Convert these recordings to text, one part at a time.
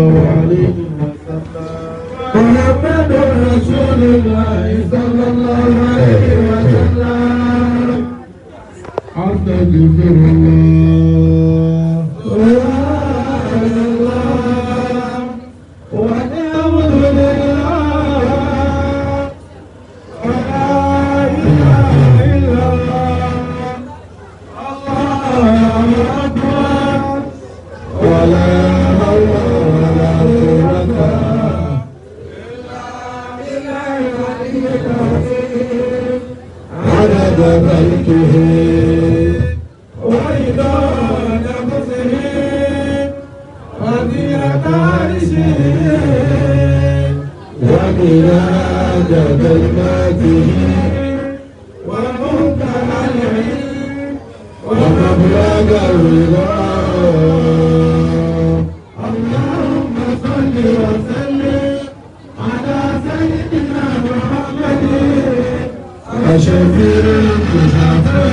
عليه وسلم محمد رسول الله صلى الله عليه وسلم أستغفر الله سبحان الله والحمد لله ولا إله إلا الله الله أكبر ولا حول ولا قوة إلا بالله العلي العظيم عدد خلقه ورضا نفسه وزينة عرشه ومداد كلماته ومنتهى العلم ومبلغ الرضا. اللهم صل وسلم على سيدنا محمد الشفيع المشفع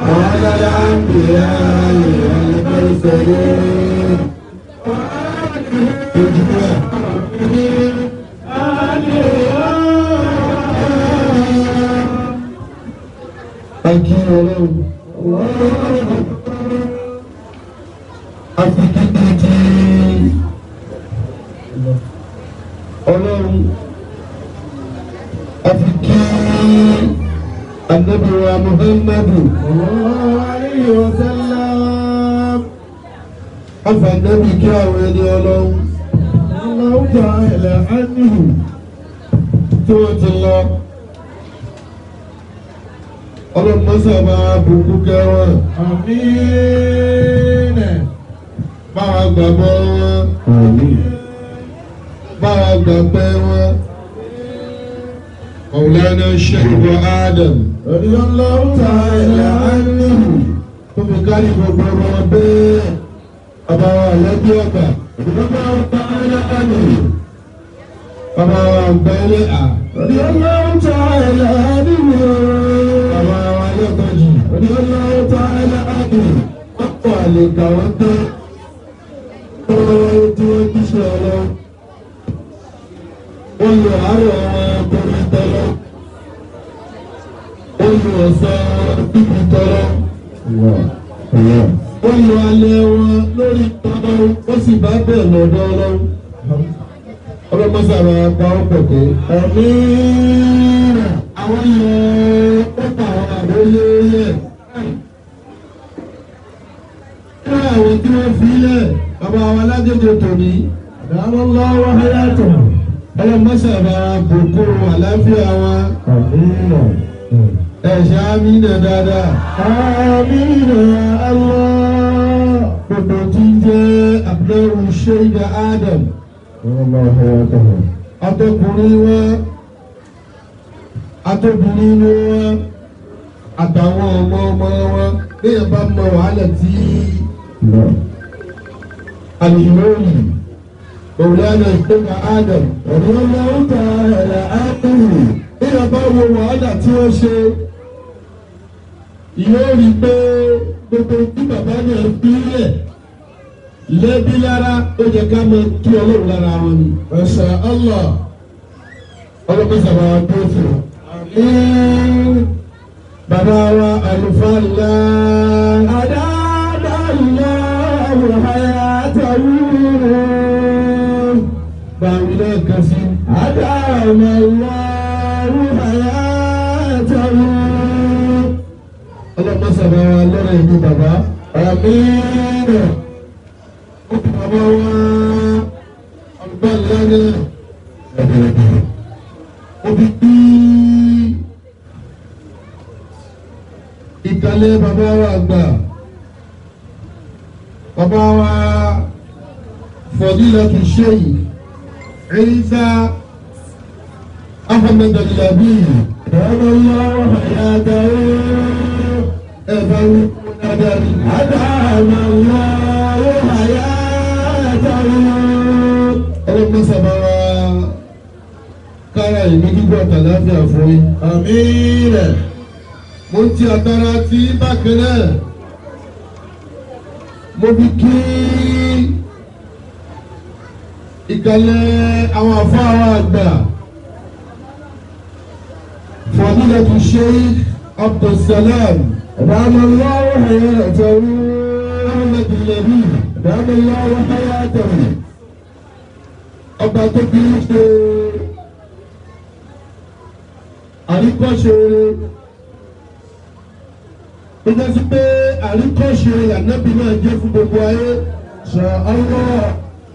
وعلى الأنبياء والمرسلين Ọlọ́run àfi kí Ànábì wa Muhammadu sallallahu alayhi wa sallam afa Ànábì kí àwọn ẹni Ọlọ́run Allahu ta'ala anhu tí wọ́n ti lọ. Ọlọ́run mọ́sá bá bùkún kẹwọn. Àmín. Báwa gbàgbọ́ wọn. Àmín. Báwa gbàgbẹ́ wọn. Mawlana Sheikh Adam. Radiyallahu ta'ala anhu. Tó fi kárí gbogbo ọmọ bẹ́ẹ̀. Bàbá wa lẹ́bí ọgbà. Radiyallahu ta'ala anhu. Bàbá wa àgbà ẹlẹ́à. Radiyallahu ta'ala anhu. Bàbá wa lẹ́kọ̀ọ́jì. Radiyallahu ta'ala anhu. Wọ́n kọ́ àlè kà wọ́n tán. Tí wọ́n ti ṣe ọlọ́run. Wọ́n lo àárọ̀ wọn torí tọ́lọ́. Wọ́n lo ọ̀sán wọn bíbi tọ́lọ́. Wọ́n lo alẹ́ wọn lórí tọ́lọ́. Wọ́n sì bá bẹ́ẹ̀ lọ́dọ̀ ọlọ́run. Ọlọ́mọ sábà pa ọ́ pọ̀ pé. Àmín. Àwọn lọ ó pa àwọn àrólé lẹ̀. Kí àwọn tí wọ́n fi lẹ̀ bàbá wa lágége tòní. Àdámọ́lá hayatọ̀. Ọlọ́mọ sábà bùkún àlàáfíà wa. Ẹ̀ṣẹ̀ àmínà dáadáa. Àmínà Allah. Gbogbo tí ń jẹ́ Abdul Sheikh Adam. Atọkùnrin wọn, atọbìnrin wọn, àtàwọn ọmọ ọmọ wọn, léèyàn bá mọ wàhálà tí àlùyọ́rì Mawlana Sheikh Adam radiyallahu ta'ala anhu, léèyàn bá wo wàhálà tí wọ́n ṣe, yóò rí pé gbogbo tí bàbá náà fi lẹ̀ lẹ́bí lára ó yẹ ká mọ kí Ọlọ́run lára wọn ni. Masha Allah. Ọlọ́pàá sábà tó fún un. Àmín. Bàbá wa àlùfáà ńlá. Àdáadáa hayatahu. Báwo náà kàn sí? Àdáadáa hayatahu. Ọlọ́pàá sábà wa lọ́rọ̀ ìlú bàbá. Àmín. Bàbá wa àlùfáà ńlá náà. Òbí bí ìkàlẹ̀ bàbá wa àgbà, bàbá wa Fadilatu Sheikh Isa Ahmed Al-Labi, radiyallahu hayatahu, ẹ̀fà dáadáa ni. Adamallahu hayatahu. Ọlọ́pàá sábà wa kára ìlú gbígbọ́ àtàláfíà fún yín. Àmín. Mo ti àtàrà tí bákan náà. Mo fi kí ìkàlẹ̀ àwọn àfáà àgbà Fadilatu Sheikh Abdulsalam Damallahu hayatahu Ahmed Labi Damallahu hayatahu. Ọba tó fi ń ṣe àríkọ́ṣe tó jẹ́ sí pé àríkọ́ṣe ànábì náà jẹ́ fún gbogbo ayé. Insha Allah.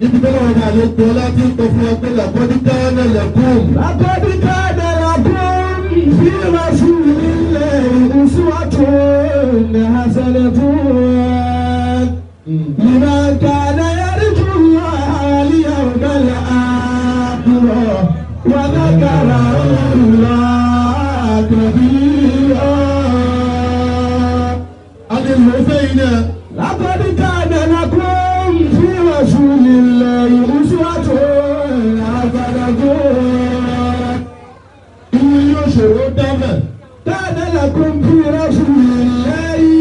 Níbi tó lọ́wọ́ bá lè gbọ́ láti ń tọ́ fún wa pé laqad kana lakum. Laqad kana lakum fi rasulillahi uswatun hasanatun liman kana yarju Allaha wal yawmal akhir wa dhakara Allaha kathira. A lè lò ó fẹ́yìn náà. Laqad kana lakum fi rasulillahi uswatun hasanatun. Irú yóò ṣòro dámẹ̀. Kana lakum fi rasulillahi.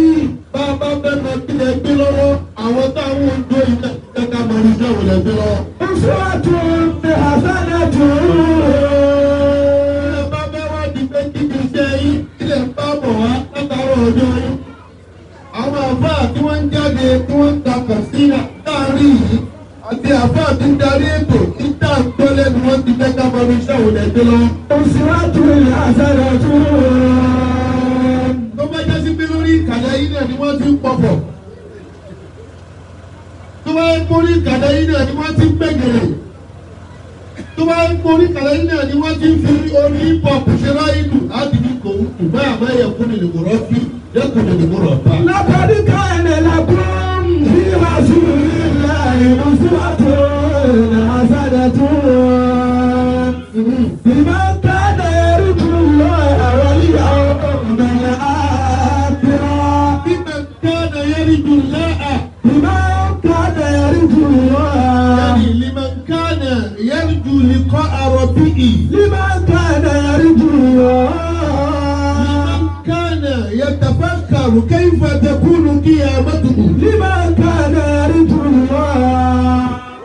Bá a bá fẹ́ mọ kí lẹ gbé lọ́wọ́, àwọn táwọn ń jó iná kẹ́kẹ́ mọ irú iṣẹ́ wo lẹ gbé lọ́wọ́. Uswatun hasanatun. Ilé bá fẹ́ wá di pé kí ni iṣẹ́ yín, kí lẹ ń bá bọ̀ wá látàárọ̀ ọjọ́ yín. Àwọn àfáà tí wọ́n ń jáde tí wọ́n ń ta kàṣínà láàárín yìí àti àfáà tí ń darí ètò tí tá à ń gbọ́ lẹ́nu wọ́n ti fẹ́ ká mọ irú iṣẹ́ wo lẹ gbé lọ́wọ́. Uswatun hasanatun. Tó bá jẹ́ sí pé lórí ìkàlẹ̀ yìí náà ni wọ́n ti ń pọ̀pọ̀. Tó bá ń borí ìkàlẹ̀ yìí náà ni wọ́n ti ń gbẹ̀gẹ̀rẹ̀. Tó bá ń borí ìkàlẹ̀ yìí náà ni wọ́n ti ń fi orí hip hop ṣe ráìlù láti fi kò ń kù báyà máa yẹ kún ní kò rọ́ọ̀fì yẹ kún ní kò rọ̀ọ̀fà. Laqad kana lakum fi rasulillahi uswatun hasanatun. Liman kana yarju Allaha wal yawmal akhir. Liman kana yarju Allaha. Liman kana yarju Allaha. Yani liman kana yarju liqa'a rabbihi. Liman kana yarju Allaha. Liman kana yatafakkaru kayfa takunu qiyamatuhu. Liman kana yarju Allaha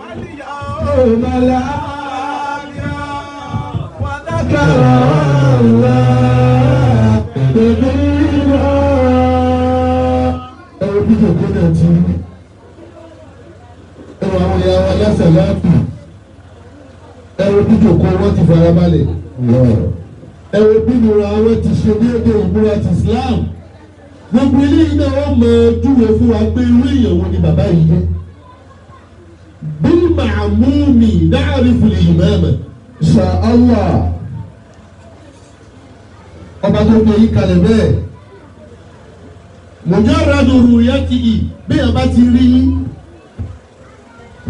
wal yawmal akhir wa dhakara Allaha kathira. Ẹ̀rọ bí jòkó náà ti rí. Ẹ̀rọ àwọn ìyá wa lásà láàpù. Ẹ̀rọ bí jòkó wọn ti farabalẹ̀. Ẹ̀rọ bí ìmúra wọn ti ṣe déédéé ìmúra ti Islam. Gbogbo eléyìí náà wọ́n mọ júwe fún wa pé irú èèyàn wo ni bàbá yìí jẹ́. Bil ma'mumi na'rifu al-imama. Insha Allah. Ọba tó gbé yí kalẹ̀ bẹ́ẹ̀. Mujarradu ru'yatihi bí ẹ bá ti rí yín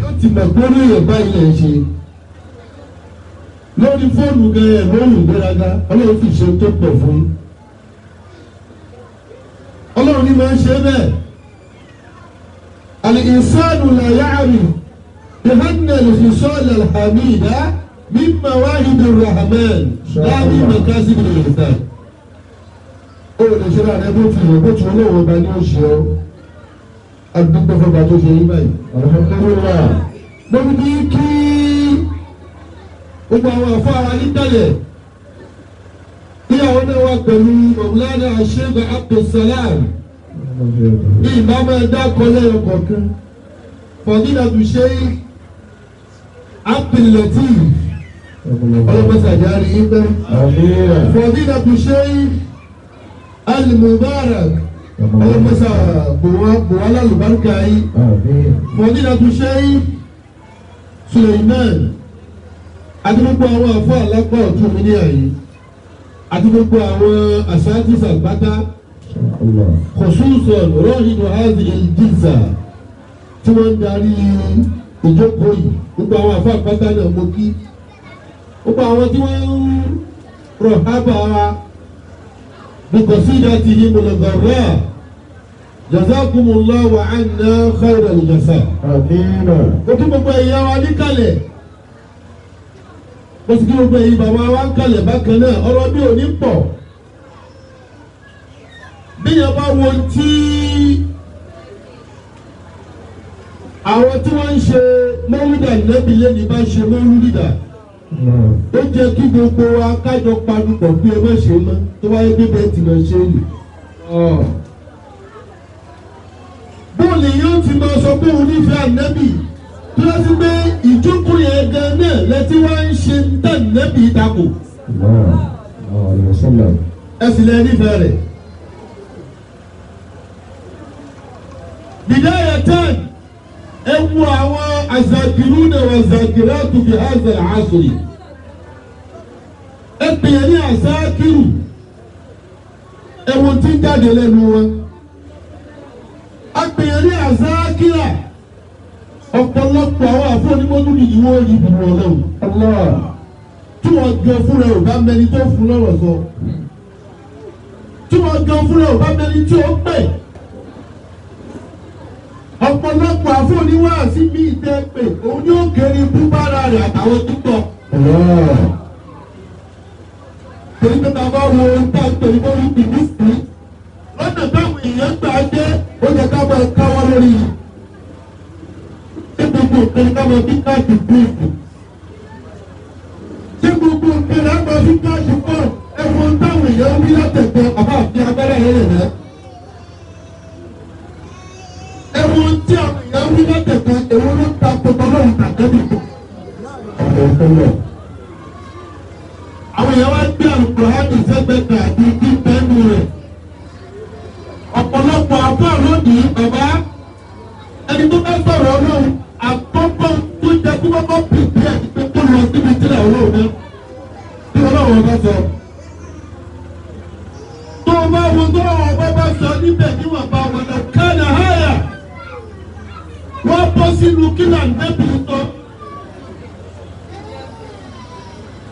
yóò ti mọ̀ pé orí èèyàn báyìí lẹ̀ ń ṣe. Lórí fóònù gan ẹ̀ lóhùn ìgbéraga Ọlọ́run fi ṣe tó pọ̀ fún yín. Ọlọ́run ní máa ń ṣe bẹ́ẹ̀. Al-insanu la ya'rif bi'anna al-khisal al-hamida min mawahib ar-rahman la min makasib al-insan. Ó lè ṣe láàrin bó ti rò bó ti olówó ọba ní oṣù ọ. Adúgbò fọba tó ṣe yín báyìí. Alhamdulillah. Mo fi bí kí gbogbo àwọn àfọ ara nígbàlẹ̀. Ìyàwó náà wà pẹ̀lú Mọ̀wúlánà Sheikh Abdulsalam. Ní ìbámu ẹ̀dá kọlẹ̀ ọkọ̀ọ̀kan. Fadilatu Sheikh Abdul-Lateef. Ọlọ́mọsàjà rí i pẹ́. Àmín. Fadilatu Sheikh Al-Mubarak. Ọlọ́mọsà bùwá lálùbáríkà yìí. Àmín. Fadilatu Sheikh Suleiman. Àti gbogbo àwọn àfọ àlápá ọ̀tún mi ní àyè. Àti gbogbo àwọn àṣáájú àgbátá. Allah. Khususan rahidu hadhihi al-jilsa tí wọ́n ń darí ìjókòó yìí. Gbogbo àwọn àfọ àgbátá náà mo kí. Gbogbo àwọn tí wọ́n ń rọ̀ hábà wa. Biqasidatihim al-gharra. Jazakumullahu anna khayral jazaa. Àmín. Mo kí gbogbo ẹ̀yà wa níkàlẹ̀. Mo sì kí gbogbo ẹ̀yin bàbá wa ń kalẹ̀ bákan náà, ọ̀rọ̀ bí ò ní pọ̀. Bí yẹn bá wo tí Àwọn tí wọ́n ń ṣe mọ́wúdà nẹ́bí lẹ́ni bá ṣe mọ́wúdà. Ó jẹ́ kí gbogbo wa kájọ panupọ̀ bí ẹ má ṣe mọ́ tó wáyé pé bẹ́ẹ̀ tí lọ ṣe é lè. Bóòlù yóò ti máa sọ pé òun nífẹ̀ẹ́ ànẹ́bì tó yẹ sí pé ìjókòó yẹn gan náà lẹ́tí wá ń ṣe ń tẹ̀ nẹ́bì takò. Ẹ sì lẹ nífẹ̀ẹ́ rẹ̀. Bìdáyà tán ẹ wo àwọn azakiruna wa zakiratu fi hadha al-asri. Ẹ pè é ní azakiru ẹ wo tí ń jáde lẹ́nu wọn. A pè é ní azakira ọ̀pọ̀lọpọ̀ àwọn àfọ̀nímọ́tò nìyí wọ́n rí ibùdó ọlọ́run. Tí wọ́n gan fúnra ò bá mẹni tó fún lọ́rọ̀ sọ. Tí wọ́n gan fúnra ò bá mẹni tí ó pè. Ọ̀pọ̀lọpọ̀ àfọ̀níwáàsí mi tẹ́ pé òun yóò kéré ibú bára rẹ̀ àtàwọn tó tọ̀. Torí pé ta bá wo ohun tá a ń pè ní bọ́ọ̀lù bìbí sí. Lọ́nà táwọn èèyàn gbà dé ó yẹ ká máa káwọ́ lórí yìí. Ṣé gbogbo nǹkan ká máa fi káàdì bíìfù? Ṣé gbogbo nǹkan ká máa fi káàdì pọ̀? Ẹ wo ohun táwọn èèyàn wí látẹ̀kọ́ àbá àfi agbára yẹn lè rẹ̀. Ẹ wo ohun tí àwọn èèyàn wí látẹ̀kọ́ èwo ló ta kòtò lóhùn tàgẹ́bì kù. Àwọn èèyàn wá gbé Àlùkùránì sẹ́gbẹ̀ẹ́ àti kí bẹ́ẹ̀nu rẹ̀. Ọ̀pọ̀lọpọ̀ àbọ̀ lónìí bàbá ẹni tó bá sọ̀rọ̀ Ọlọ́run àkọ́kọ́ tó jẹ́ kó kọ́kọ́ pìpì ẹ̀ ní pé kó lọ síbi tíra Ọlọ́run náà tí Ọlọ́run bá sọ. Tó o bá wo tó ọlọ́run bá sọ níbẹ̀ níwọ̀nba wọn lọ kánà háyà wọ́n bọ́ sínú kílà nẹ́bí sọ.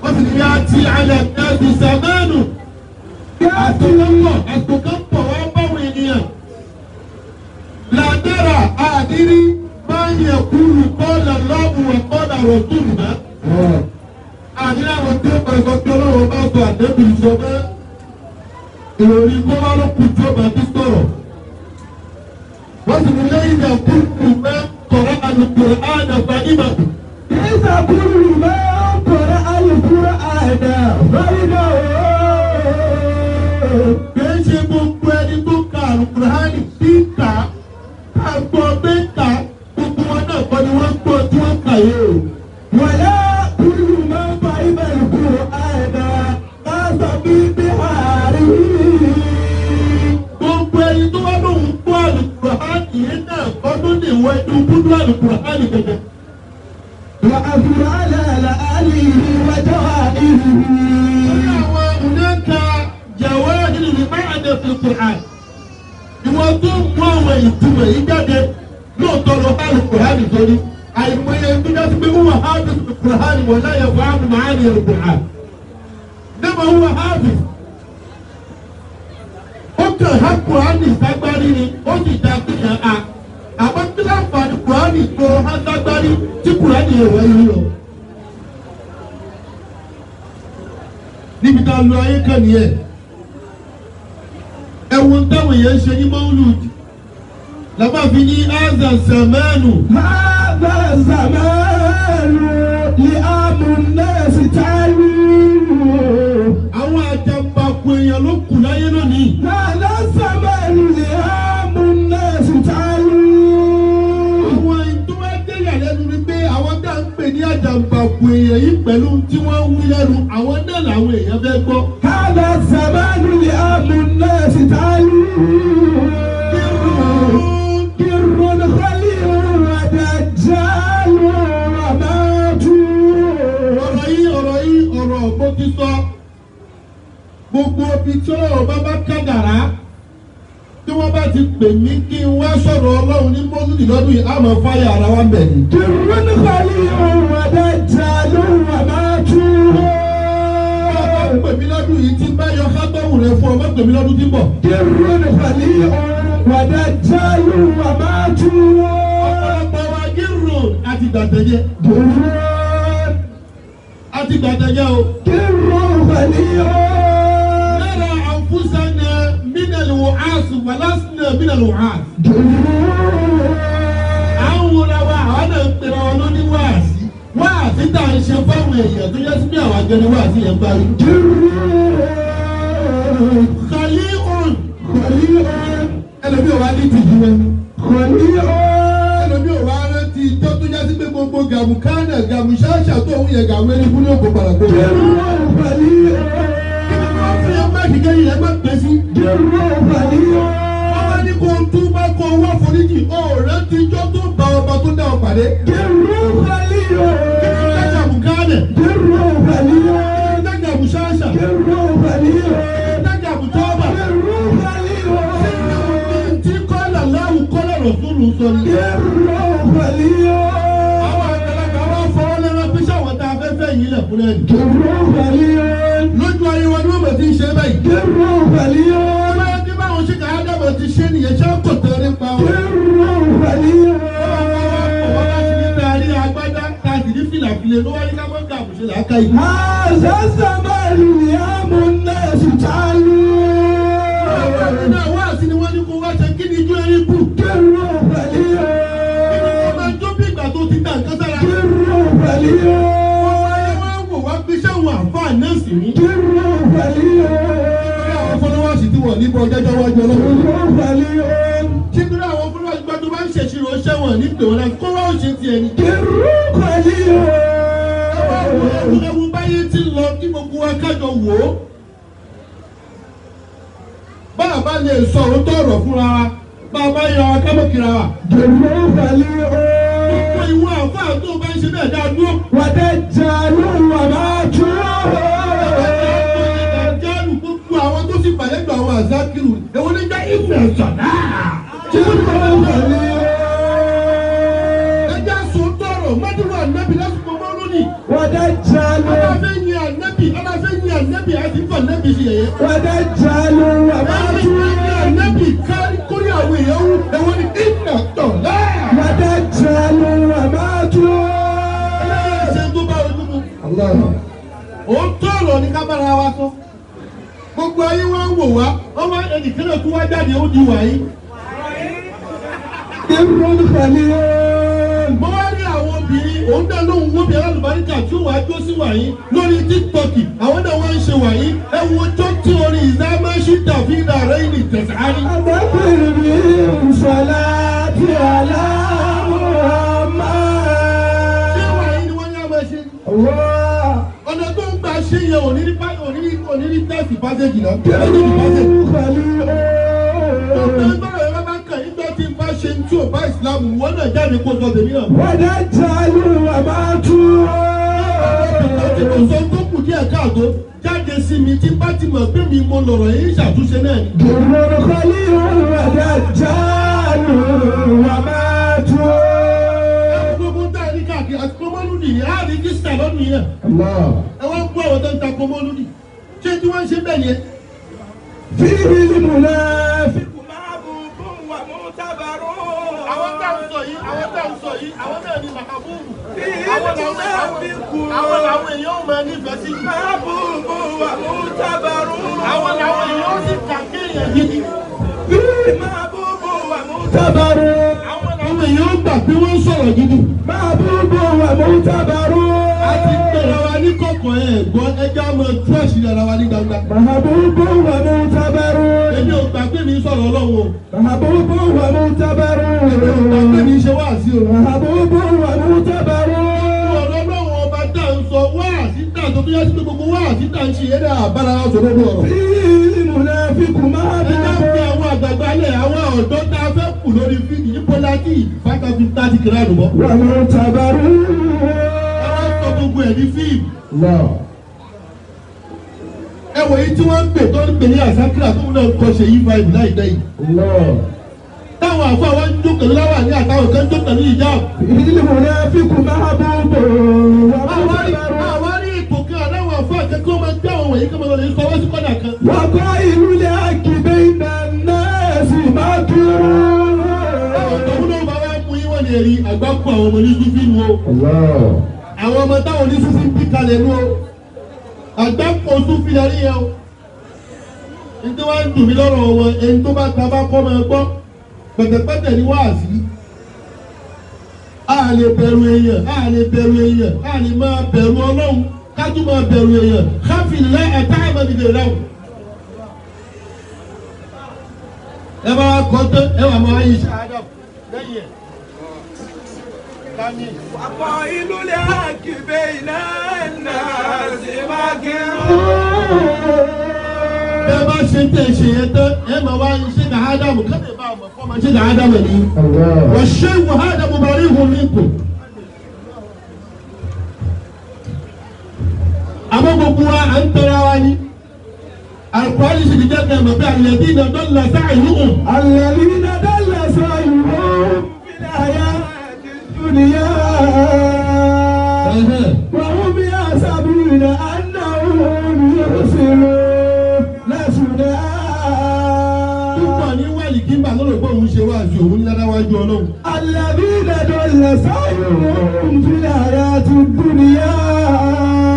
Wọ́n sì ní àti alẹ́ nẹ́bí sàmánù. Àtúnwọ̀ àtúnkàn pọ̀ wá báwọn ènìyàn. Làdára àdírí máa ń yẹ kúrú kọ́là lọ́ọ̀bù wà kọ́là rọ̀tún mọ́. Àdírí àwọn tí ó bá sọ pé Ọlọ́run bá sọ àdébì sọ mọ́. Ìròyìn kó wá ló kù tí ó bá ti sọ̀rọ̀. Wọ́n sì ní lẹ́yìn ìyà kúrú mẹ́ kọ̀rọ̀ àlùkùrọ̀ àdàbà ìmọ̀. Ìsà kúrú mẹ́ kọ̀rọ̀ àlùkùrọ̀ àdàbà ìmọ̀. Kìí ṣe gbogbo ẹni tó ka àlùkùránì tí ń kà á gbọ́ pé ń kà gbogbo wọn náà kọ́ ni wọ́n gbọ́ tí wọ́n kà yé o. Wàlá kúrú máa ń fa ibà ìkúrò àìdá káṣọ bíbí àárín. Gbogbo ẹni tó wá lóhùn gbọ́ àlùkùránì yìí náà kọ́ ló lè wọ inú kúndú àlùkùránì gẹ́gẹ́. Wà á fura àlàlà àlìyí wájú àìhìhì. Torí àwọn ọ̀nàkà jawahir al-ma'na fi al-Qur'an. Ìwọ tó ń mú àwọn ìtumọ̀ yìí jáde lóòótọ́ lọ bá al-Qur'an sórí. Àìmọye tó dájú pé huwa hafiz al-Qur'an wa la yafhamu ma'ani al-Qur'an. Nígbà huwa hafiz. Ó kàn há Qur'an ságbárí ni ó sì dá kíyàn á. Àmọ́ kí láǹfààní Qur'an tó há ságbárí tí Qur'an yẹn wáyé lọ. Níbi tá a lo ayé kan nìyẹn. Ẹ̀wọ̀n táwọn èèyàn ṣe ní Maulud làbá fi ní aza zamanu. Aza zamanu li amu nasi talu. Àwọn àjàmbákò èèyàn ló kù láyé lónìí. Aza zamanu li amu nasi talu. Àwọn tó wá dé ìyàlẹ́nu ni pé àwọn tá à ń pè ní àjàmbákò èèyàn yìí pẹ̀lú tí wọ́n ń wí lẹ́nu àwọn náà làwọn èèyàn fẹ́ gbọ́. Aza zamanu li amu nasi talu. Gbogbo ibi tí ọ̀rọ̀ bá bá kádàrá tí wọ́n bá ti pè mí kí n wá sọ̀rọ̀ Ọlọ́run ní mọ́lúdì lọ́dún yìí á máa fáyà ara wa bẹ̀ ni. Kìrún kọ́lí òun àdájà ló wà máa tú. Bá pè mí lọ́dún yìí tí bá yọ kágbọ́hùn rẹ fún ọ má pè mí lọ́dún tí ń bọ̀. Kìrún kọ́lí òun àdájà ló wà máa tú. Ọ̀pọ̀lọpọ̀ wa gírùn àti gbàtẹ́jẹ́. Kìrún àti gbàtẹ́jẹ́ o. Kìrún kọ́lí òun. Minal wu'as walasna minal wu'as. Àwọn wòra wa tá à ń ṣe fáwọn èèyàn tó yẹ sí bí àwọn agẹni wáàsí yẹn parí. Kàlí òun. Kàlí òun. Ẹlòmí ò wá ní tìjú rẹ. Kàlí òun. Ẹlòmí ò wá rántí ijó tó yẹ sí pé gbogbo gàmù kánà gàmù ṣáṣà tó òun yẹ gàmù ẹni fún ní òkú padà tó yẹ. Kàlí òun. Kí ni wọ́n fi ẹ máàkì kẹ́yìn ẹ má pẹ́ sí? Kàlí òun. Wọ́n bá ní kó o tún bá kó o wá foríjì, ó rántí ijó tó bá ọba tó dá ọ pàdé. Kàlí òun. Kí ni gàmù kánà? Kàlí òun. Kí ni gàmù ṣáṣà? Kàlí òun. Kí ni gàmù tọ́ọ̀bà? Kàlí òun. Tí kọ́là láwù kọ́là rọ̀súlù sọ ni. Kàlí òun. Àwọn àgbàlagbà wá fọwọ́ lẹ́rọ pé sáwọn tá a fẹ́ fẹ́ yìí lẹ̀ fún ẹni. Kàlí òun. Lójú ayé wa ni wọ́n mọ̀ sí ń ṣe báyìí. Kàlí òun. Ọlọ́run tí báwọn ṣe kà á dábọ̀ ti ṣe nìyẹn ṣé kò tẹ́ nípa wọn. Kàlí òun. Wọ́n bá ti ní taari agbádá ta sì ní fìlàfilẹ̀ ló wá ní ká mọ́ gàmù ṣe làákà yìí. هذا الزمان يا الناس تعالوا. Àwọn náà wá sí ni wọ́n ní kó wá ṣe kí ni ijó erin kù. Kí ni wọ́n máa jó bí ìgbà tó ti dà nǹkan sára. Wọ́n wáyé wọ́n wò wá bí sẹ́wọ̀n àfáà náà sì ní. Ṣé àwọn fọlọ́wọ́sì tí wọ́n níbo jẹ́jọ́ wájú ọlọ́run? Ṣé torí àwọn fọlọ́wọ́sì gbọ́dọ̀ máa ń ṣèṣirò ṣẹ́wọ̀n ní pè wọ́n náà kó wá ó ṣe tiẹ̀ ni? Ewu báyé ti lọ kí gbogbo wa kájọ wò ó. Bá a bá lè sọ òótọ́ ọ̀rọ̀ fúnra wa, bá a bá yọ akámọ̀kìra wa. Gbogbo ìwọ àfáà tó o bá ń ṣe bẹ́ẹ̀ dáa dúró. Jálù gbogbo àwọn tó sì bàlẹ́jọ àwọn àzákìrù, èwo ní jẹ́ ìmọ̀ ẹ̀sọ̀ náà. Ẹ jẹ́ sòótọ́ ọ̀rọ̀, mọ́dúró ànábì lásìkò mọ́ lónìí. Ọlọ́fẹ́ yin ànábì, ọlọ́fẹ́ yin ànábì àti ìfọ̀ ànábì ṣe yẹ̀yẹ́. Ẹni tí yin ànábì kárí kórí àwọn èèyàn wú, èwo ní ìmọ̀ ẹ̀tọ̀ náà. Ẹlẹ́yìn ṣe tó bá ojú mu. Òótọ́ ọ̀rọ̀ ni ká bára wa sọ. Gbogbo ayé wa ń wò wá, ọmọ ẹnìkan náà tún wá jáde ó di wàyí. Mo wá rí àwọn obìnrin, òun náà lóhùn wó bí alálùbáríkà tí ó wàá jó sí wàyí lórí TikTok, àwọn náà wá ń ṣe wàyí. Ẹ wo ọjọ́ tí orin ìzámẹ́sì tàbí ìdàrẹ́ ìlì tẹ̀sán. Ṣé wàyí ni wọ́n ní àwọn ẹṣin? Ọ̀nà tó ń gbà ṣe yẹn òní ní tẹ́sì pásẹ̀jì náà. Tẹ́sì pásẹ̀jì. Gbogbo ẹgbẹ́ rẹ̀ bá kàn yín tó ti bá ṣe tí ò bá ìsìlámù wọ́n náà jáde kó sọ tèmi náà. Tí kò sọ tó kù díẹ̀ káàtó jáde sí mi tí bá ti mọ̀ pé mi mo lọ̀rọ̀ yìí ṣàtúnṣe náà ni. Ẹ gbogbo tá a ní káàkiri àti kọ́mọ́lúdì yìí á rí kírísítà lọ́dún yìí náà. Ẹ wá gbọ́ àwọn tó ń ta kọ́mọ́lúdì. Ṣé tí wọ́n ń ṣe bẹ́ẹ̀ yẹn? Àwọn tá à ń sọ yìí, àwọn tá à ń sọ yìí, àwọn náà ní màkàbúrù. Àwọn làwọn èèyàn ò máa nífẹ̀ẹ́ sí. Àwọn làwọn èèyàn ó sì kà kéèyàn gidi. Àwọn làwọn èèyàn ó gbà pé wọ́n ń sọ̀rọ̀ gidi. A ti pèrè wa ní kọ̀kọ̀ ẹ̀ gbọ́ ẹja máa tú àṣírí ara wa ní gbangba. Èmi ò gbà pé mi sọ̀rọ̀ Ọlọ́run o. Èmi ò gbà pé mi ṣe wáàsí o. Ọ̀rọ̀ Ọlọ́run ọba tá à ń sọ wáàsí tá à ń sọ tó yá sí pé gbogbo wáàsí tá à ń ṣe eré àbára wa sọ̀rọ̀ lọ́rọ̀. Ẹ já fi àwọn àgbààgbà lẹ̀ àwọn ọ̀dọ́ tá a fẹ́ kù lórí fídì ní Bọ́lájì fátàkì tàbí kìláàdù mọ́. Ẹ wá sọ gbogbo ẹ̀ ní fíìmù. Ẹ wòye tí wọ́n ń pè tó ń pè ní àsákìlà tó ń náà kọ́ ṣe yí fáìlì láìpẹ́ yìí. Táwọn àfọ àwọn ń jókòó láwà ní àtàwọn kan ń jókòó ní ìjà. Àwọn rí ipò kan aláwọ̀ àfọ àkẹ́kọ̀ọ́ máa ń gbé àwọn wọ̀nyí kí wọ́n lè sọ wọ́n sí kọ́nà kan. Táwọn tòun náà bá wá mú yín wọ́n lè rí àgbákò àwọn ọmọ ní Súfì nu o. Àwọn ọmọ táwọn ní Súfì ń bí kalẹ̀ nu o. Àgbákò Súfì la rí yẹn o. Nítorí wọ́n ń dùn mí lọ́rọ̀ wọn, ẹni tó bá ta bá kọ́ máa gbọ́. Pẹ̀tẹ̀pẹ̀tẹ̀ ni wáàsí. A A lè bẹ̀rù èèyàn, a lè bẹ̀rù èèyàn, a lè máa bẹ̀rù Ọlọ́run, ká tún máa bẹ̀rù èèyàn. Káfíńlẹ̀ ẹ̀ta àmọ́bìdè rẹ̀ wò. Ẹ bá wa kọ́ tán, ẹ wà máa yí ṣáádà lẹ́yìn ẹ̀. Àpọ̀ ìlú lè àkìbẹ́ iná náà sì máa kírun. Bẹ́ẹ̀ bá ṣe tẹ̀ ṣe yẹn tán, ẹ máa wá ṣe dàádámù, ká lè bá ọmọ fọ́ọ̀mù ṣe dàádámù ni. Wọ́n ṣe wàhálà mo bá rí ìhun mi kù. Àmọ́ gbogbo wa à ń tẹ̀ra wa ni. Al-Qur'an sì ti jẹ́ kẹ́ mọ̀ pé alladhina dalla sa'yuhum. Alladhina dalla sa'yuhum fil hayati dunya. Wa hum yahsabuna annahum yuhsinuna sun'a. Púpọ̀ ní wàlì kí n bà lọ́rọ̀ pé òun ṣe wáàsí òun ní ládáwájú Ọlọ́run. Alladhina dalla sa'yuhum fil hayati dunya.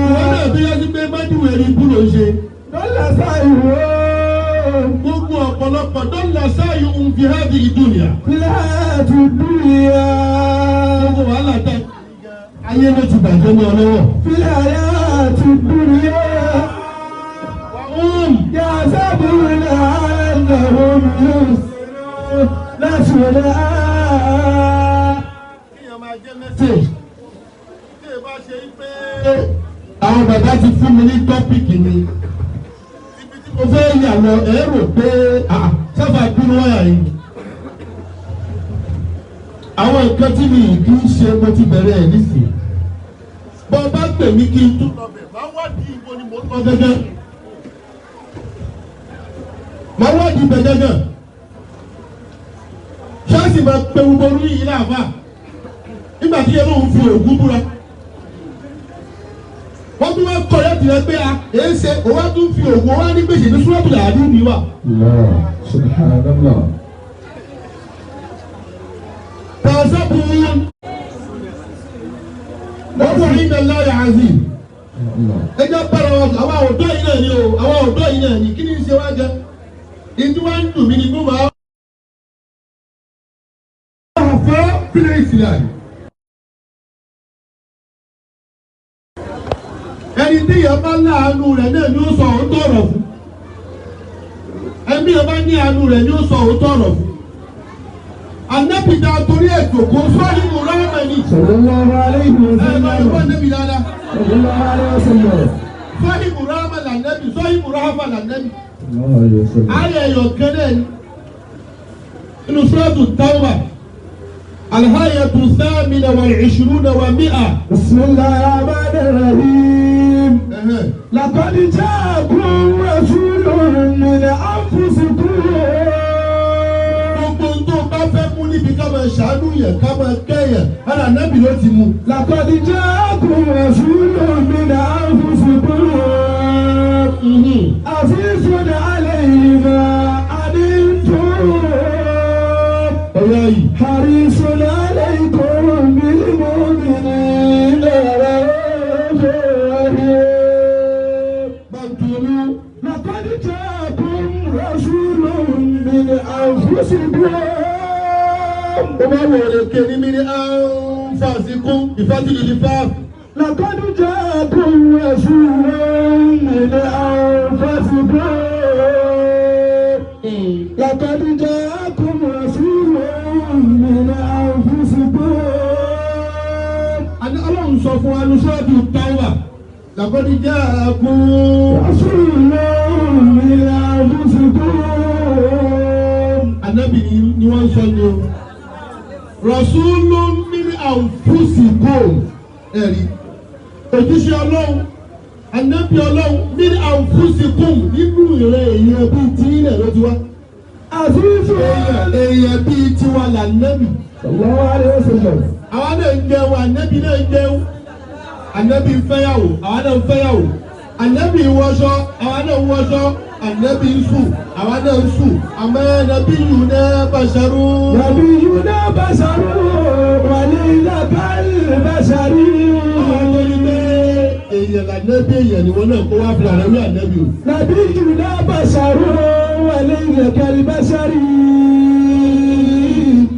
Ìwọ́n náà tó yá sí pé májúwèé rí kú ló ń ṣe. Dalla sa'yuhum. Gbogbo ọ̀pọ̀lọpọ̀ dalla sa'yuhum fi hadhihi dunya. Fil hayati dunya. Gbogbo wàhálà tẹ ayé ló ti bàjẹ́ mọ́ ọ lọ́wọ́. Fil hayati dunya. Wàhùn. Yahsabuna annahum yuhsinuna sun'a. Kíyàn máa jẹ́ mẹ́sẹ̀gì. Tí ẹ bá ṣe pé àwọn bàbá ti fún mi ní tọ́pìkì mi. Ibi tí mo fẹ́ yà lọ ẹ rò pé sábà bínú wáyà yìí. Àwọn nǹkan tí mi kì í ṣe mo ti bẹ̀rẹ̀ ẹ̀ nísìnyí. Bọ́ bá pè mí kí n tún lọ bẹ̀, máa wádìí ibo ni mò ń lọ gẹ́gẹ́. Máa wádìí ibẹ̀ gẹ́gẹ́. Ṣáàsì máa pe gbogbo orí yìí láàfà. Nígbà tí yẹn lóun fi ògún búra. Wọ́n tún wá kọ̀ láti rẹ pé a èé ṣe òun á tún fi ògún wá ní gbèsè ní súrọ́tù làádú mi wà. Subhanallah. Tàṣàbùn. Wọ́n fún mi ní Allahu azim. Ẹ jẹ́ bára wọn àwọn ọ̀dọ́ yìí náà ni o, àwọn ọ̀dọ́ yìí náà ni kí ni ń ṣe wá jẹ? Ìdí wá ń dùn mí ni kó máa. Fọ́ fílẹ̀ ìsìlámù. Ẹni tí èèyàn bá láàánú rẹ̀ náà ni ó sọ òótọ́ ọ̀rọ̀ fún. Ẹni èèyàn bá ní àánú rẹ̀ ni ó sọ òótọ́ ọ̀rọ̀ fún. Ànábì dá torí ètò kò sọ́ọ́lì mú rámẹ̀ ni. Sallallahu alayhi wa Ẹ máa ń sallam. bọ́ nẹ́bí dáadáa. Sallallahu alayhi wa sallam. Sọ́ọ́lì mú rámẹ̀ lànẹ́bí, sọ́ọ́lì mú rámẹ̀ lànẹ́bí. Sallallahu alayhi wa sallam. Ayé ẹ̀yọ̀ kẹ́lẹ́ ni. Inú Suratu Tawba, Al-Hayatu Thamina wal-Ishruna wa Mi'a. Bismillahir rahmanir rahim. Laqad ja'akum rasulun min anfusikum. Gbogbo ohun tó bá fẹ́ mú níbi ká máa ṣàánú yẹn, ká máa kẹ́yàn, ara nábì ló ti mú. Laqad ja'akum rasulun min anfusikum. Azizun alayhi ma anittum. Ọ̀yá yìí. Harisun alaykum bil mu'minina ra'ufur rahim. Bàtúrú. Laqad ja'akum rasulun min anfusikum. Ó bá wọ̀ lè ké ní mímí anfasikum ìfásitì ní fáf. Laqad ja'akum rasulun min anfusikum. Laqad ja'akum rasulun min anfusikum. Àní Ọlọ́run sọ fún wa ní Suratu Tawba. Laqad ja'akum Rasulun min anfusikum. Ànábì ni wọ́n sọ ni o. Rasulun min anfusikum. Ẹ̀rí. Òjíṣẹ́ Ọlọ́run, Ànábì Ọlọ́run min anfusikum nínú ìrẹ́ èèyàn bíi tí ilẹ̀ ló ti wá. Azizun. Èèyàn bíi tiwa lànàbì. Sallallahu alayhi wa sallam. Àwa náà ń jẹun, ànábì náà ń jẹun. Ànábì ń fẹ́yàwó, àwa náà ń fẹ́yàwó. Ànábì ń wọṣọ, àwa náà ń wọṣọ. Ànábì ń sùn, àwa náà ń sùn. Àmọ́ nabiyyuna basharun. Nabiyyuna basharun wa laysa kal bashari. Àwọn tó ní pé èèyàn lànábì èèyàn ni wọ́n náà kó wá fúnra rẹ̀ wí ànábì o. Nabiyyuna basharun wa laysa kal bashari.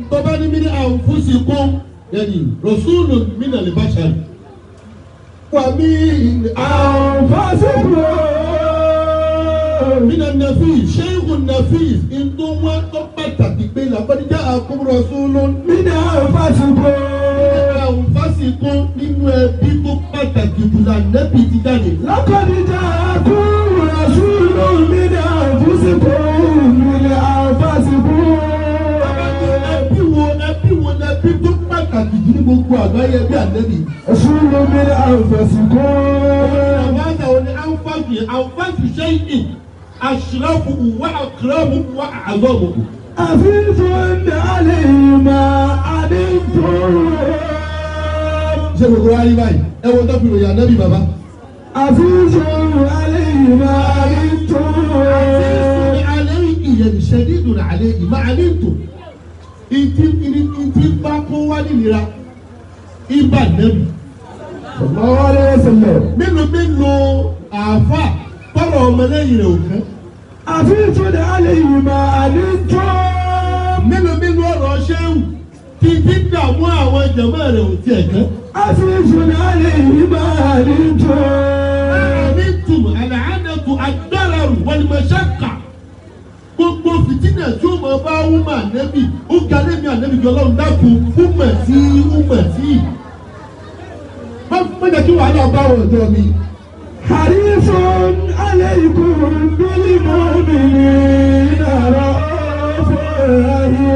Tó bá ní mí ní anfusikum, Yẹ́nì Rasulun minal bashar. Wà mí أنفسكم Mina nafis, Sheikhun nafis, ìtò wọn tó pàtàkì pé laqad ja'akum rasulun من أنفسكم anfasikum nínú ẹbí tó pàtàkì jùlọ ànábì ti jáde. لقد جاءكم رسول من أنفسكم من أنفسكم Ẹbí wo lẹbí tó pàtàkì jù ní gbogbo àgbáyé ẹbí ànábì. رسول من أنفسكم Àwọn àgbà ni anfàsù anfàsù shay'in ashrafu wa akramu wa a'zamu. عزيز عليه ما عنتم Ṣé gbogbo wa rí báyìí? Ẹ wo tó fi ròyìn ànábì bàbá. عزيز عليه ما عنتم Alayhi yẹn shadidun alayhi ma anittum. Ìtì bá kó wá nìlera ibà nẹ́bì. صلى الله عليه وسلم Mélòó mélòó àáfà tọrọ ọmọlẹ́yìn rẹ̀ òkè. عزيز عليه ما عنتم Mélòó mélòó ọ̀rọ̀ ṣéwù tí ti ń dààmú àwọn jẹ̀mọ́ rẹ̀ ò tiẹ̀ kán. عزيز عليه ما عنتم Anittum àlàánàtù ad-dararu wal-mashaqqa. Gbogbo fìtínà tí ó mọ bá wúmọ̀ ànẹ́bì ó ga lẹ́mí ànẹ́bì jọ lọ́run dákun úmọ̀ sí úmọ̀ sí. Má jẹ́ kí wàhálà bá wọn ọ̀dọ́ mi. حريص عليكم بالمؤمنين رؤوف رحيم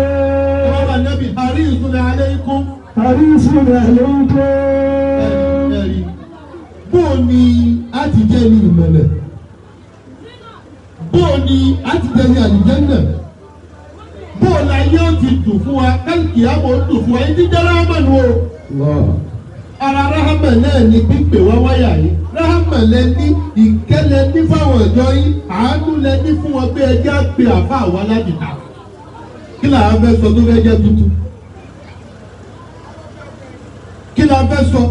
Ọlọ́run ànẹ́bì harisun alaykum. حريص عليكم Ẹ̀rí. Bó o ní a ti jẹ́ ní ìmọ̀lẹ̀? Bó o ní a ti jẹ́ ní àlùjánnà? Bó o la yóò ti dùn fún wa? Kálíkì àmọ́ ó dùn fún wa. Ẹni jẹ́ ráhámà nù o. Allah. Ara ráhámà náà ni pípè wá wáyà yìí. Ráhámà lẹ ní ìkẹ́ lẹ ní fáwọn ọ̀dọ́ yìí. Àánú lẹ ní fún wọn pé ẹjẹ́ á pe àfa àwa lájìká. Kí làá fẹ́ sọ tó fẹ́ jẹ́ tuntun? Kí la fẹ́ sọ?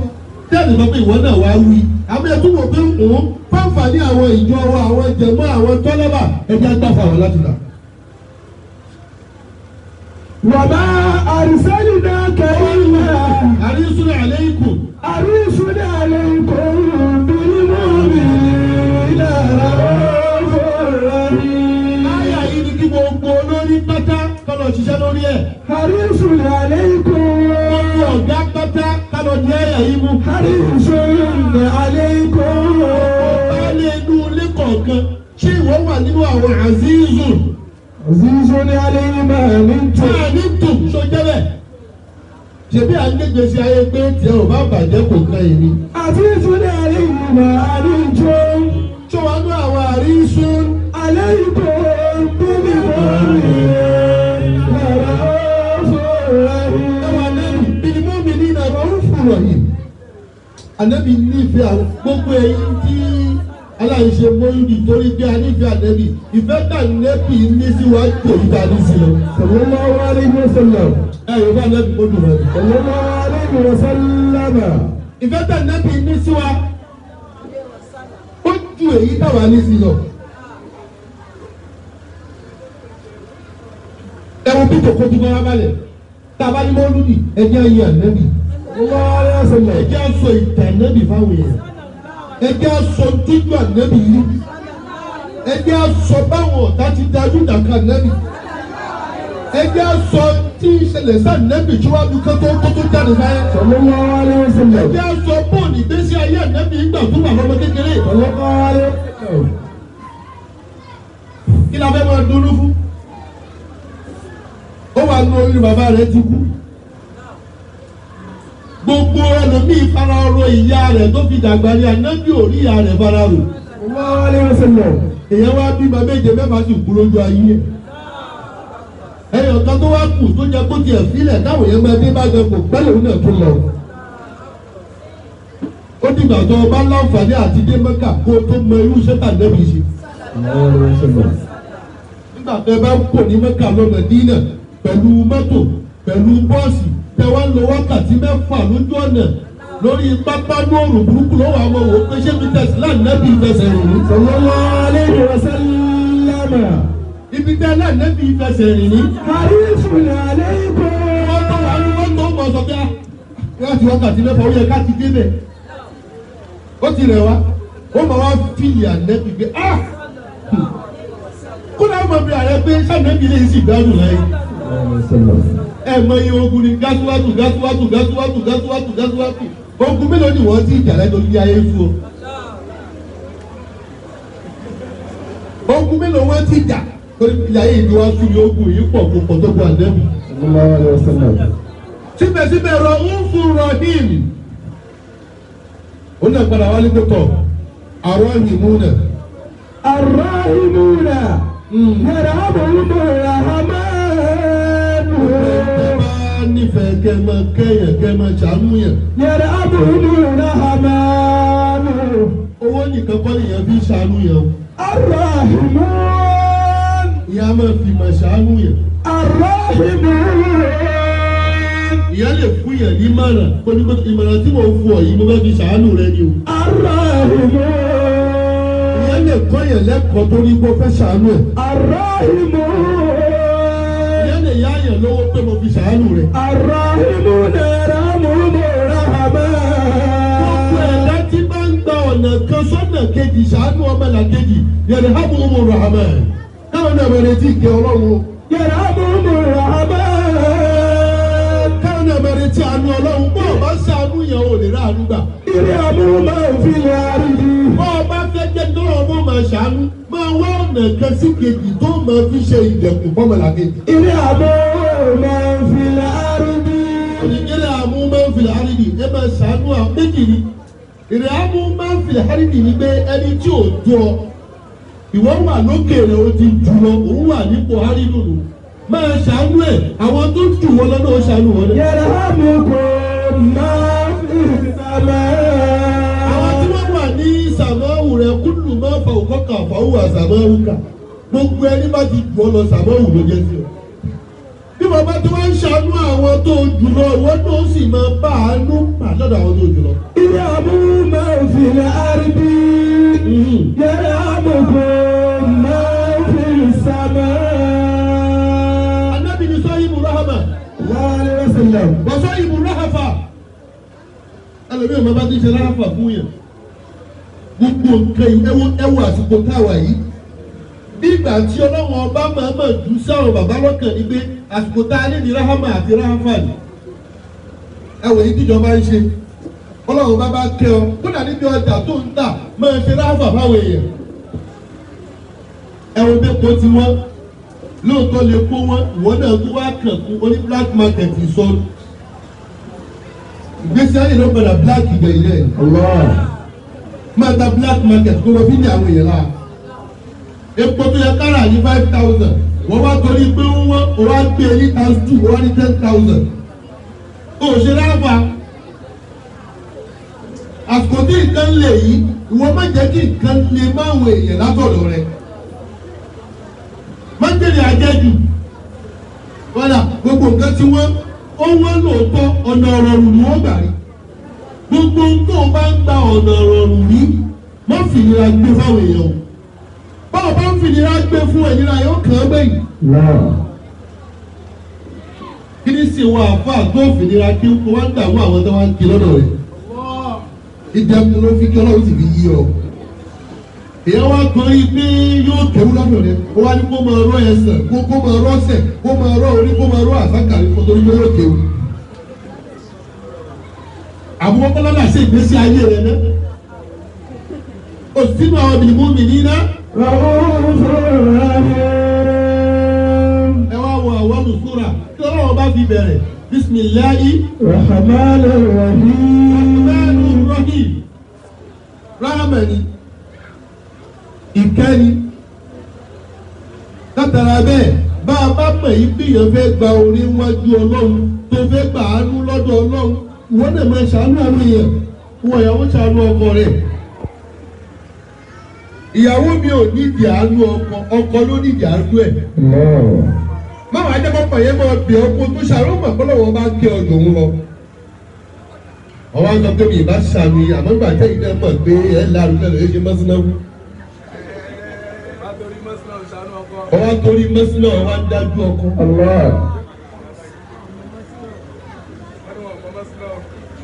Tẹ́lẹ̀ sọ pé ìwọ náà wá wí. Àmì ẹ̀tún wò pé òun fáǹfààní àwọn ìjọ wa, àwọn jẹ̀mọ́, àwọn tọ́lọ́bà ẹjẹ́ á gbàfà wọn láti là. وما أرسلناك إلا Harisun alaykum. حريص عليكم بالمؤمنين رؤوف رحيم Áyà yìí ni kí gbogbo olórí pátá kọ́lọ̀ ṣiṣẹ́ lórí ẹ̀. حريص عليكم Gbogbo ọ̀gá pátá kọ́lọ̀ di áyà yìí mú. حريص عليكم Baálé inú ilé kọ̀ọ̀kan ṣé ìwọ wà nínú àwọn azizun? عزيز عليه ما عنتم Máa ní tò sọjẹ́ bẹ́ẹ̀. Ṣèbí à ń gbégbèsè ayé pé tiẹ̀ ò bá bàjẹ́ kò kan èmi. عزيز عليه ما عنتم Ṣé wàá nú àwọn àrísùn? عليكم بالمؤمنين رؤوف رحيم Ẹwà Ànábì bil mu'minina ra'ufur rahim. Ànábì nífẹ̀ẹ́ àwọn gbogbo ẹ̀yin tí aláìṣe mọ́yúdì torí pé a nífẹ̀ẹ́ Ànábì. Ìfẹ́ tà Ànábì ní sí wa jò yí ta ní sí lọ. صلى الله عليه وسلم Ẹ yóò bá Ànábì kó dùn rẹ̀. صلى الله عليه وسلم Ìfẹ́ tà Ànábì ní sí wa ó ju èyí táwa ní sí lọ. Ẹ wo bí kòkó ti fara balẹ̀ tá a bá ní mọ́lúdì ẹjẹ́ ayé Ànábì. صلى الله عليه وسلم Ẹjẹ́ á sọ ìtàn Ànábì fáwọn èèyàn. Ẹjẹ́ á sọ dúdú Ànábì yìí. Ẹjẹ́ á sọ báwọn ọ̀tá ti dájú dàka Ànábì. Ẹjẹ́ á sọ tí ìṣẹ̀lẹ̀ sí Ànábì síwájú kótó kótó jáde sáyé. صلى الله عليه وسلم Ẹjẹ́ á sọ bóòlù ìgbésí ayé Ànábì ìgbà tó wà lọ́mọ kékeré. صلى الله عليه وسلم Kí la fẹ́ máa dunnú fún? Ó wà nù oyún bàbá rẹ̀ ti kú. Gbogbo ẹlòmíì fara ro ìyá rẹ̀ tó fi dàgbà ní Ànábì ò rí ìyá rẹ̀ fara rò. صلى الله عليه وسلم Èèyàn wá bímọ méje mẹ́fà sì kú lójú ayé ẹ̀. Ẹyọ kan tó wá kù tó jẹ kó tiẹ̀ sílẹ̀ táwọn èèyàn máa dé bá jẹ kò pẹ́lú òun náà tó lọ. Ó dìgbà tó o bá láǹfààní àti dé Mẹ́kà kó o tó mọ irú iṣẹ́ tà nẹ́bí ṣe. الله عليه وسلم. Nígbà tó ẹ bá kò ní Mẹ́kà lọ Mẹdínà pẹ̀lú mọ́tò pẹ̀lú bọ́ọ̀sì tẹ wá lọ wákàtí mẹ́fà lójú ọ̀nà lórí pápá lóòrùn burúkú lọ́wọ́ àwọn òwò pé ṣé mi tẹ̀sí láǹnẹ́bí fẹsẹ̀ rìn ní. صلى الله عليه وسلم Ibi tẹ́ láǹnẹ́bí fẹsẹ̀ rìn ní. حريص عليكم Wọ́n tó wà ní mọ́tò ó mọ̀ sọ pé Láti wákàtí mẹ́fà ó yẹ ká ti débẹ̀. Ó ti rẹ̀ wá. Ó máa wá fìlì ànẹ́bí pé ah! Kódà ó máa bí ààrẹ pé sànẹ́bí lè sì gbádùn láyé. Ẹ mọ iye ogun ni gásíwátù gásíwátù gásíwátù gásíwátù gásíwátù. Ogun mélòó ni wọ́n ti jà lẹ́nu ní ayé fún ọ? Ogun mélòó wọ́n ti jà torí ilé ayé ìlú wa sùn ní ogun yìí pọ̀ kó pọ̀ tó gun ànẹ́bí. Síbẹ̀síbẹ̀ rọ ń fún Rahim. Ó náà padà wálé pé tọ̀ Arrahimuna. Arrahimuna. Yarhamuhumur Rahman. Ẹ bá nífẹ̀ẹ́ kẹ́ máa kẹ́yàn kẹ́ máa ṣàánú yàn. Yarhamuhumur Rahman. Owó nìkan kọ́ nìyẹn fi ṣàánú yàn o. Arrahimun. Ìyá máa fi mà ṣàánú yàn. Arrahimun. Ìyá lè fún yàn ní mọ̀ràn kó ní kó ìmọ̀ràn tí mò ń fún ọ yìí mo fẹ́ fi ṣàánú rẹ ni o. Arrahimun. Ìyá lè kọ́ yàn lẹ́kọ̀ọ́ tó ní kó fẹ́ ṣàánú ẹ̀. Arrahimun. Ìyá lè yá yàn lówó pé mo fi ṣàánú rẹ. Arrahimun yarhamuhumur Rahman. Gbogbo ẹ̀dá tí bá ń gba ọ̀nà kan sọ́nà kejì ṣàánú ọmọlàkejì yarhamuhumur Rahman. Káwọn náà máa retí ìkẹ́ Ọlọ́run o. Yarhamuhumur Rahman. Káwọn náà máa retí àánú Ọlọ́run. Bó o bá ṣàánú yẹn o lè rà àánú gbà. Irhamu man fil ardi. Bó o bá fẹ́ jẹ́ dọ́rọ̀ ọmọ máa ṣàánú, máa wá ọ̀nà kan sí kejì tó máa fi ṣe ìdẹ̀kùn fọ́mọlàkejì. Irhamu man fil ardi. Onígbélé àmú máa ń filẹ̀ àrídì ẹ máa ṣàánú àwọn méjì ni. Ìrẹ̀ àmú máa ń filẹ̀ àrídì ni pé ẹni tí ò tó ọ. Ìwọ wà lókè rẹ̀ o ti jù lọ, òun wà nípò àrídùnú. Máa ṣàánú ẹ̀, àwọn tó jù wọ́n lọ náà ó ṣàánú wọn náà. Yarhamukum man fis samaa. Àwọn tí wọ́n wà ní sàmáwù rẹ̀ kúlù máa fa òkọ́kà fàáwù àsàmáwù kà. Gbogbo ẹni bá ti jù ọ lọ sàmáwù ló jẹ́ sí ọ. Bí bàbá tí wọ́n ń ṣàánú àwọn tó jù lọ, ìwọ náà ó sì máa bá àánú pàdánù àwọn tó jù lọ. Irhamu man fil ardi. Yarhamukum man fis samaa. Ànábì ní sọ́yìnbù rahama, Sallallahu alaihi wasallam. wọ́n sọ́yìnbù rahafa. Ẹlòmíràn bàbá ti ṣe rahafa fún yẹn. Gbogbo nǹkan yìí ẹwọ àsìkò táwa yìí. Bí ìgbà tí Ọlọ́run ọba máa máa jù sáwọn bàbá lọ́kàn ni pé àsìkò tá a lè ní rahama àti rahafa ni. Ẹwọ yìí tíjọba ń ṣe. Ọlọ́run bá bá kẹ́ ọ, kódà níbi ọjà tó ń tà máa ṣe rahafa fáwọn èèyàn. Ẹwọ bẹ́ẹ̀ kó ti wọ́n lóòótọ́ lè kó wọn ìwọ náà tó wá kàn kún oní black market ìsọnù. Ìgbésí ayé ló padà black ìgbẹ̀yìn rẹ̀. Allah. Máa ta black market kó lọ fi ní àwọn èèyàn lára. Epo tó yẹ kára ní 5,000 wọ́n wá torí pé wọ́n wá gbé ní 1,200 wọ́n wá ní 10,000. O ṣe ráfa. Àsìkò tí nǹkan lè yí ìwọ má jẹ́ kí nǹkan lè máwọn èèyàn látọ̀dọ̀ rẹ̀. Má jèrè àjẹjù. Wọ́n gbogbo nǹkan tí wọ́n ó wọ́n lóòótọ́ ọ̀nà ọ̀rọ̀rùn ni wọ́n gbà rí. Gbogbo tó o bá ń gba ọ̀nà ọ̀rọ̀rùn rí má fìnira gbé fáwọn èèyàn o. Báwo bá ń fìnira gbé fún ẹ̀nira yóò kàn án gbẹ̀yìn. Kí ni sì wọ àfa tó fìnira kí wọ́n ń dààmú àwọn tó wá ń kí lọ́dọ̀ rẹ̀? Ìjẹun ló fi kí Ọlọ́run sì fi yí ọ. Èèyàn wá torí pé yóò kéwú lọ́dọ̀ rẹ̀, ó wá ní kó máa rọ́ ẹsẹ̀, kó máa rọ́sẹ̀, kó máa rọ́ orí, kó máa rọ́ àsákàrí fún torí pé yóò kéwú. Àbúrò kọ́lá ṣe ìgbésí ayé rẹ̀ náà. Òsínú àwọn bìnnìmú mi ní iná. Ẹ wá wo àwọn olùsúra tí Ọlọ́run bá fi bẹ̀rẹ̀. Bismillahi Rahmanir Rahim. Rahmanir Rahim. Rahmani ìkẹ́ni. Látara bẹ́ẹ̀ bá a bá mọ̀ yí pé èèyàn fẹ́ gba orí wájú Ọlọ́run tó fẹ́ gbà àánú lọ́dọ̀ Ọlọ́run ìwọ náà máa ṣàánú àwọn èèyàn. Ìwọ ìyàwó ṣàánú ọkọ rẹ̀. Ìyàwó mi ò nídìí àánú ọkọ, ọkọ ló nídìí àánú ẹ̀. Máwọn ajẹ́kọ̀ọ́ yẹn máa bẹ̀ ọkọ tó ṣàánú mọ̀ pé Ọlọ́run bá kẹ́ ọdún òun lọ. Ọwọ́ sọ pé mi ìbá ṣàánú yìí àmọ́ ìgbà tẹ́yìn náà mọ̀ pé ẹ̀ lárugẹ lè ṣe mọ́sínáwó. Ọwọ́ torí mọ́síná ọwọ́ ń dájú ọkọ.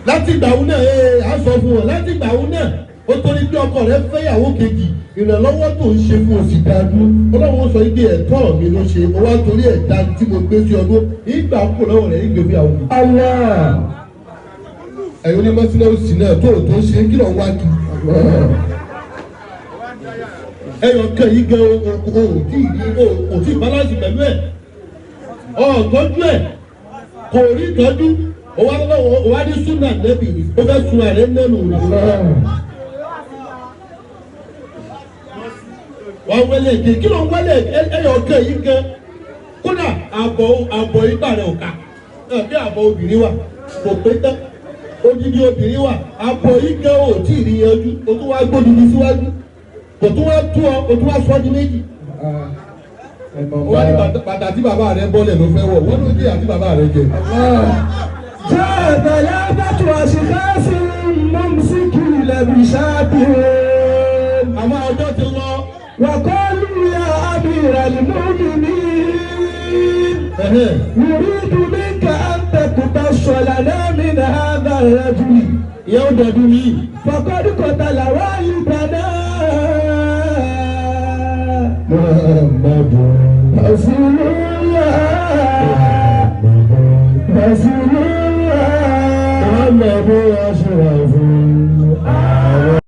Láti ìgbà òun náà á sọ fún wọn láti ìgbà òun náà ó torí pé ọkọ rẹ fẹ́yàwó kejì ìrànlọ́wọ́ tó ń ṣe fún òsì dáadú ọlọ́run sọ ibi ẹ̀tọ́ mi ló ṣe ó wá torí ẹ̀dá tí mo gbé sí ọdún ìgbà kò lọ́wọ́ rẹ̀ ìgbé fúyàwó mi. Ẹ̀yin onímọ̀sílẹ̀ òsì náà tó tó ń ṣe kí lọ́n wá kí. Ẹyọ kan yìí gan o tí balance pẹ̀lú ẹ̀ ọ̀tọ́jú ẹ̀ kò rí ìtọ́jú òwá ní súnà nẹ́bì ó fẹ́ sun àrẹ nẹ́nu rẹ̀. Wọ́n wẹ́lẹ̀ ké kí ló ń wẹ́lẹ̀ ẹyọ kan yìí gan kódà àbọ̀ ìgbà rẹ̀ ò ká bí àbọ̀ obìnrin wà kò pé tán odidi obìnrin wà àbọ̀ yìí gan ò tí ì rí yanjú o tún wá gbódìdí síwájú kò tún wá tú ọ o tún wá sọ di méjì. Wọ́n ní bàtà tí bàbá rẹ̀ bọ́lẹ̀ ló fẹ́ wọ̀ wọ́n ló jẹ́ àti bàbá rẹ̀ jẹ. Jẹ́ ثلاثة أشخاص ممسكين بشاتهم. Àmọ́ ọjọ́ ti lọ. وقالوا يا أمير المؤمنين نريد منك أن تقتص لنا من هذا الرجل. Ìyẹn ó dọ̀dún mi. فقد قتل والدنا. Muhammadu رسول الله رسول